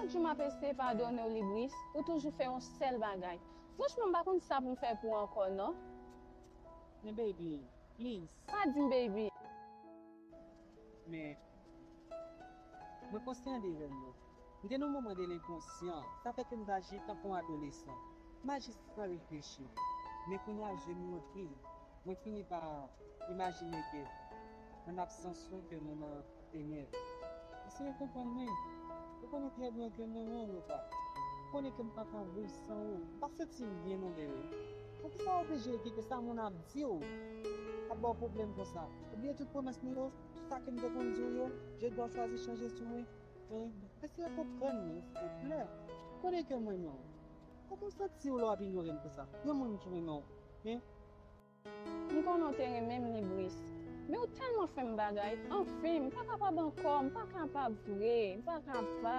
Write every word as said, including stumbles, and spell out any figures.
Chak jou m ap eseye padone w, Libris, ou toujou fè yon sèl bagay. Franchman, m pa konn sa pou m fè pou ou ankò, non. Men baby, please. Pa di m baby. Men, mwen konsyan de erè m yo. M te nan yon moman de lenkonsyan, sa fè ke m t aji tankou yon adolesan. M aji san reflechi. Men kounye a, je m montre. Mwen fini pa imajine ke, an absans ou, ke nou nan tenèb. Eseye konprann mwen. Ou konnen trè byen ke m renmen w, Nova. Ou konnen ke m pa ka viv san ou. M pa santi m byen non, bebe. Poukisa w oblije kite sa moun ap di w ap ba w pwoblèm konsa? Ou bliye tout pwomès nou yo, tout sa ke m te konn di w yo, je dwa chwazi chanje sou mwen. Men, eseye konprann mwen, silvouplè. Ou konnen ke m renmen w. Kòman w santi w lè w ap inyore m konsa? Yon moun ki renmen w, men M konnen w te renmen m, Libris. Men ou tèlman fè m bagay. Anfen, m pa kapab ankò. M pa kapab vre. M pa kapab.